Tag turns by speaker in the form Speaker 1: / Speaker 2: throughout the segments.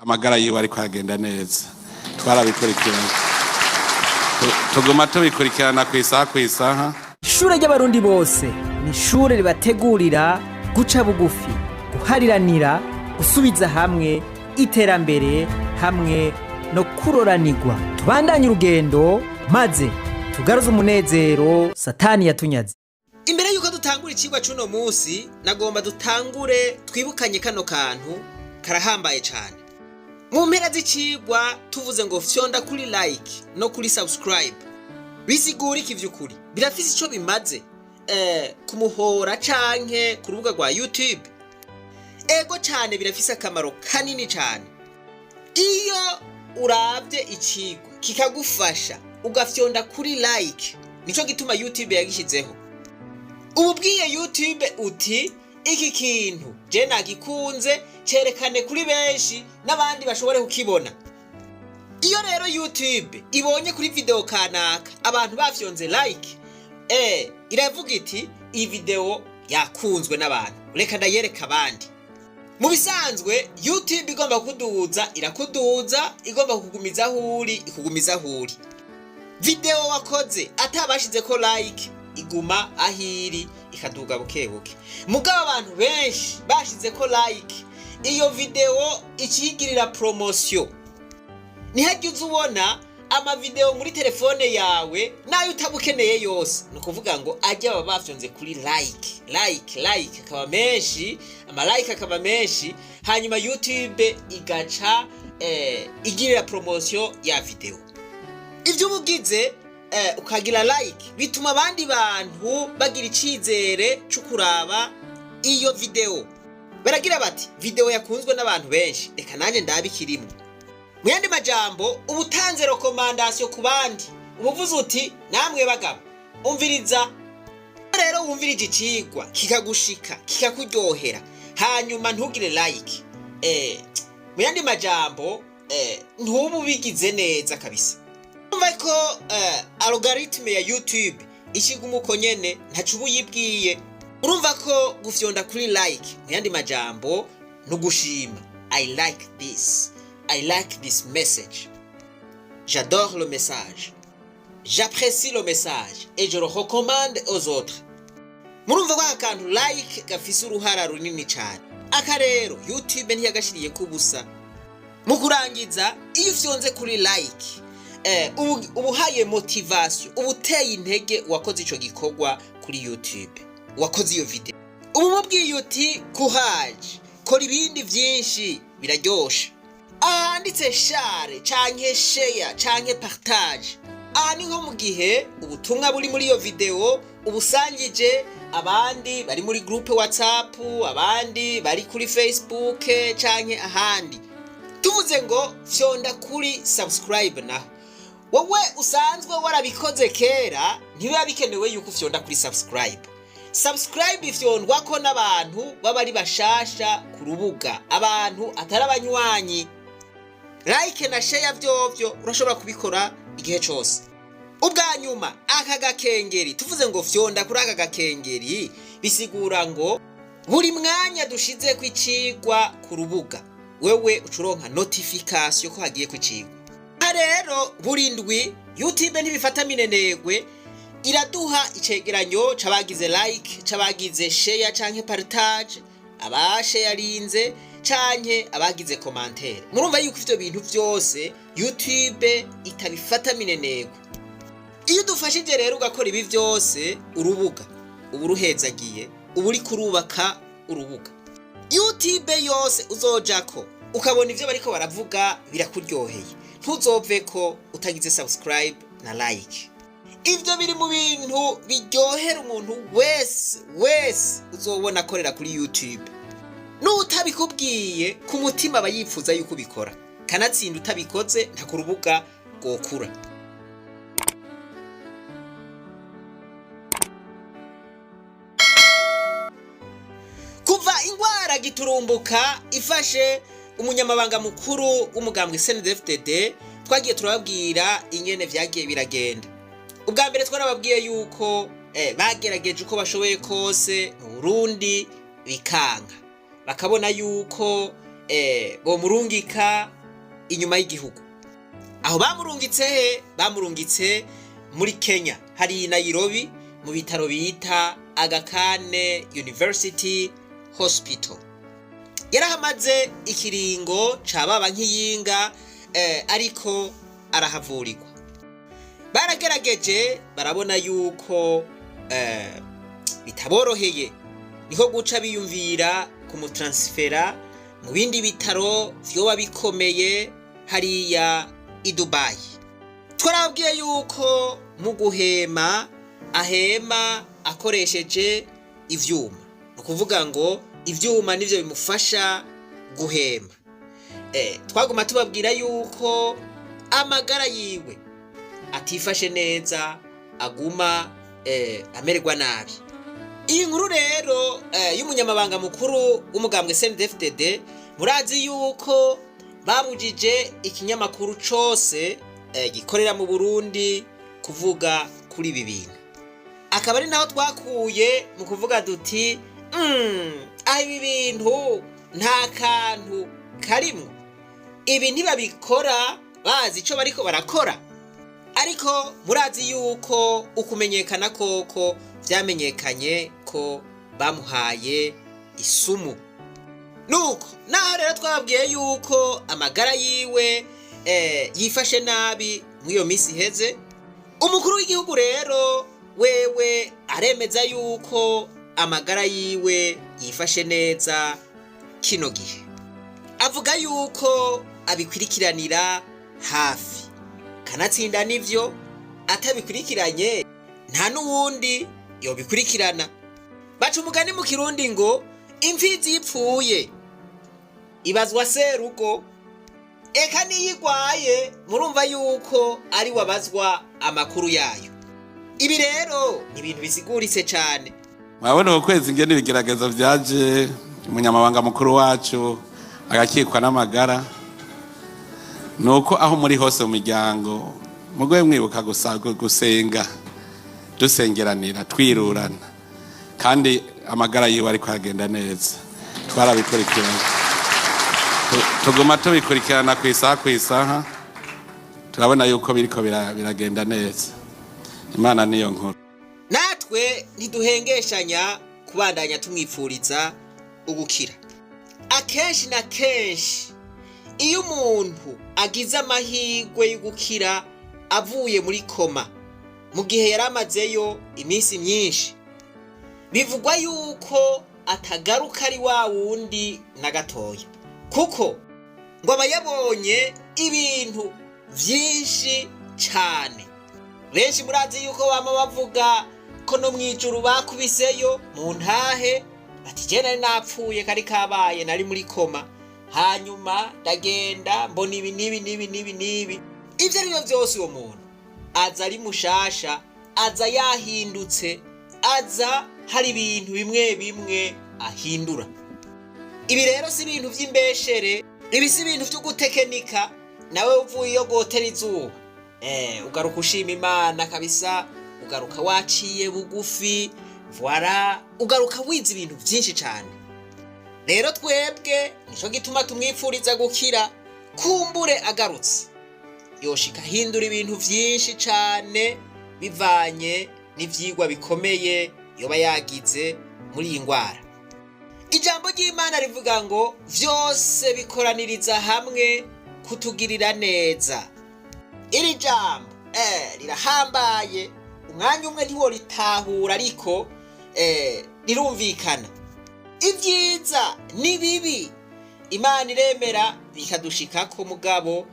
Speaker 1: Amagara yiwe ariko aragenda neza. Twarabikurikirana, tuguma tubikurikirana ku isaha ku isaha.
Speaker 2: Ishure ry'Abarundi bose ni ishure ribategurira guca bugufi, guhariranira, gusubiza hamwe, iterambere hamwe no kuroranirwa. Tubandanye urugendo maze tugaruze umunezero Satani yatunyaze.
Speaker 3: Imbere yuko dutangura icigwa c'uno munsi, nagomba dutangure twibukanye kano kantu karahambaye cane. Mu mpera z'icigwa tuvuze ngo fyonda kuri like no kuri subscribe, bisigura iki vy'ukuri? Birafise ico bimaze kumuhora canke ku rubuga rwa YouTube? Ego cane, birafise akamaro kanini cane. Iyo uravye icigwa kikagufasha, ugafyonda kuri like, nico gituma YouTube yagishizeho. Uba ubwiye YouTube uti: "Iki kintu je nagikunze, cerekane kuri benshi n'abandi bashobore kukibona." Iyo rero YouTube ibonye kuri video kanaka abantu bafyonze like, iravuga iti: "Iyi video yakunzwe n'abantu, reka ndayereka abandi." Mu bisanzwe YouTube igomba kuduza irakuduza, igomba kukugumiza aho uri ikugumiza aho uri. Video wakoze atabashize ko like iguma aho iri, ikaduga buke buke. Mugabo abantu benshi bashize ko like, iyo video ikigirira promotion. Ntihajya uza ubona amavideo muri telefone yawe nayo utaba ukeneye yose? Ni ukuvuga ngo ajya baba bafyonze kuri like, like, like akaba menshi, ama like akaba menshi, hanyuma YouTube igaca igirira promotion ya video. Ibyo uba ugize, ukagira like, bituma abandi bantu bagira icizere cyo kuraba iyo video. Baragira bati: "Video yakunzwe n'abantu benshi, reka nanjye ndabe ikirimo." Mu yandi majambo, uba utanze recommandation ku bandi, uba uvuze uti: "Namwe bagabo, umviriza." Rero wumvirije icigwa kikagushika, kikakuryohera, hanyuma ntugire like, mu yandi majambo ntuba ubigize neza kabisa. Urumva ko algorithme ya YouTube ikiguma uko nyene, ntaco uba uyibwiye. Urumva ko gufyonda kuri like, mu yandi majambo, nugushima: "I like this, I like this message, j'adore le message, j'apprécie le message et je le recommande aux autres." Murumva ko aka kantu like gafise uruhara runini cyane. Aka rero YouTube ntiyagashiriye ko ubusa. Mu kurangiza, iyo ufyonze kuri like, uba uhaye motivation, uba uteye intege uwakoze ico gikorwa kuri YouTube, uwakoze iyo video. Uba umubwiye uti: "Courage, kora ibindi vyinshi, biraryoshe." Ahanditse share canke share canke partage, aha ni nko mu gihe ubutumwa buri muri iyo video ubusangije abandi bari muri groupe WhatsApp, abandi bari kuri Facebook canke ahandi. Tuvuze ngo fyonda kuri subscribe naho, wowe usanzwe warabikoze kera, ntibiba bikenewe yuko ufyonda kuri subscribe. Subscribe ifyondwako n'abantu baba ari bashasha ku rubuga, abantu atari abanywanyi. Like na share vyovyo urashobora kubikora igihe cose. Ubwa nyuma, aka gakengeri, tuvuze ngo fyonda kuri aka gakengeri, bisigura ngo buri mwanya dushize ku icigwa ku rubuga, wewe ucuronka notification ko hagiye kw'icigwa. Aha rero buri ndwi YouTube ntibifata minenegwe, iraduha icegeranyo c'abagize like, c'abagize share canke partage, abasharinze canke abagize commentaire. Murumva yuko ivyo bintu vyose YouTube itabifata minenegwe. Iyo udufashije rero ugakora ibi vyose, urubuga uba uruhezagiye, uba uriko urubaka urubuga. YouTube yose uzojako ukabona ivyo bariko baravuga birakuryoheye, ntuzove ko utagize subscribe na like. Ivyo biri mu bintu biryohera umuntu wese wese uzobona akorera kuri YouTube. N'utabikubwiye, ku mutima aba yifuza yuko ubikora. Kanatsinda utabikoze nta ku rubuga rwokura. Kuva ingwara giturumbuka ifashe umunyamabanga mukuru w'umugambwe CNDD-FDD, twagiye turababwira ingene vyagiye biragenda. Ubwa mbere twarababwiye yuko bagerageje uko bashoboye kose mu Burundi bikanka, bakabona yuko bomurungika. inyuma y'igihugu. Aho bamurungitse he? Bamurungitse muri Kenya, hari Nairobi, mu bitaro bita Aga Khan University Hospital. Yarahamaze ikiringo ca baba nk'iyinga, ariko arahavurirwa. Baragerageje barabona yuko bitaboroheye, niho guca biyumvira kumutransfera mu bindi bitaro vyoba bikomeye hariya i Dubai. Twarababwiye yuko mu guhema ahema akoresheje ivyuma, ni ukuvuga ngo ivyuma nivyo bimufasha guhema. Twaguma tubabwira yuko amagara yiwe atifashe neza, aguma amererwa nabi. Iyi nkuru rero y'umunyamabanga mukuru w'umugambwe CNDD-FDD, murazi yuko babujije ikinyamakuru cose gikorera mu Burundi kuvuga kuri ibi bintu. Akaba ari naho twakuye mu kuvuga duti aho ibi bintu nta kantu karimwo, ibi ntibabikora bazi ico bariko barakora. Ariko murazi yuko ukumenyekana koko vyamenyekanye ko bamuhaye isumu. Nuko naho rero twababwiye yuko amagara yiwe yifashe nabi muri iyo minsi iheze, umukuru w'igihugu rero wewe aremeza yuko amagara yiwe yifashe neza kino gihe. Avuga yuko abikwirikiranira hafi, kanatsinda nivyo, atabikurikiranye nta n'uwundi yobikurikirana. Baca umugani mu Kirundi ngo imfizi ipfuye ibazwa serugo, eka niyo igwaye murumva yuko ari wabazwa amakuru yayo. Ibi rero ni ibintu bisiguritse cane.
Speaker 1: Murabona uku kwezi ingene ibigeragezo vyaje, umunyamabanga mukuru wacu agakikwa n'amagara. Nuko aho muri hose mu miryango mugoye mwibuka gusa gusenga, dusengeranira, twirurana, kandi amagara yiwe ariko aragenda neza. Twarabikurikiranye, tuguma tubikurikirana ku isaha ku isaha, turabona yuko biriko biragenda neza. Imana niyo nkuru.
Speaker 3: Natwe ntiduhengeshanya kubandanya tumwipfuriza ugukira. Akenshi na kenshi iyo umuntu agize amahirwe yo gukira avuye muri koma mu gihe yari amazeyo iminsi myinshi, bivugwa yuko atagaruka ari wa wundi na gatoya, kuko ngo aba yabonye ibintu vyinshi cane. Benshi murazi yuko bama bavuga ko no mw'ijuru bakubiseyo mu ntahe, bati je nari napfuye, kari kabaye, nari muri koma, hanyuma ndagenda mbona ibi n'ibi n'ibi n'ibi n'ibi. Ivyo ari byo vyose, uwo muntu aza ari mushasha, aza yahindutse, aza hari ibintu bimwe bimwe ahindura. Ibi rero si ibintu vy'imbeshere, ibi si ibintu vyo gutekenika. Nawe uvuye iyo gotera izuba, ugaruka ushima Imana kabisa, ugaruka waciye bugufi, voilà, ugaruka wize ibintu vyinshi cane. Rero twebwe nico gituma tumwipfuriza gukira. Kumbure agarutse yoshika ahindura ibintu vyinshi cane bivanye n'ivyigwa bikomeye yoba yagize muri iyi ngwara. Ijambo ry'Imana rivuga ngo vyose bikoraniriza hamwe kutugirira neza. Iri jambo rirahambaye, umwanya umwe ntiworitahura, ariko rirumvikana. Ibyiza n'ibibi Imana iremera bikadushikako, mugabo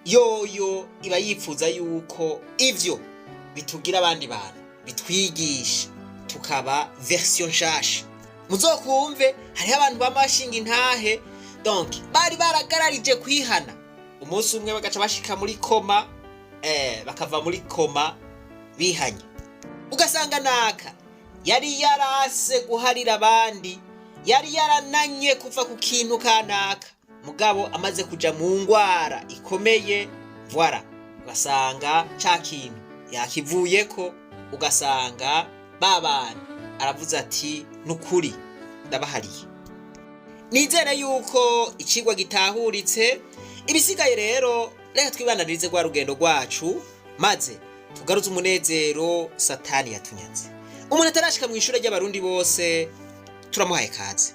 Speaker 3: yoyo iba yifuza yuko ivyo bitugira abandi bantu, bitwigisha tukaba version nshasha. Muzokumve hariho abantu bama bashinga intahe, donc bari baragararije kwihana, umunsi umwe bagaca bashika muri koma, bakava muri koma bihanye. Ugasanga naka yari yarase guharira abandi, yari yarananye kuva ku kintu kanaka, mugabo amaze kuja mu ngwara ikomeye, voilà, ugasanga ca kintu yakivuyeko, ugasanga ba bantu aravuze ati nukuri ndabahariye. Nizere yuko icigwa gitahuritse. Ibisigaye rero, reka twibandanirize rwa rugendo rwacu, maze tugaruze umunezero Satani yatunyaze. Umuntu atarashika mu ishure ry'Abarundi Bose, turamuhaye kaze.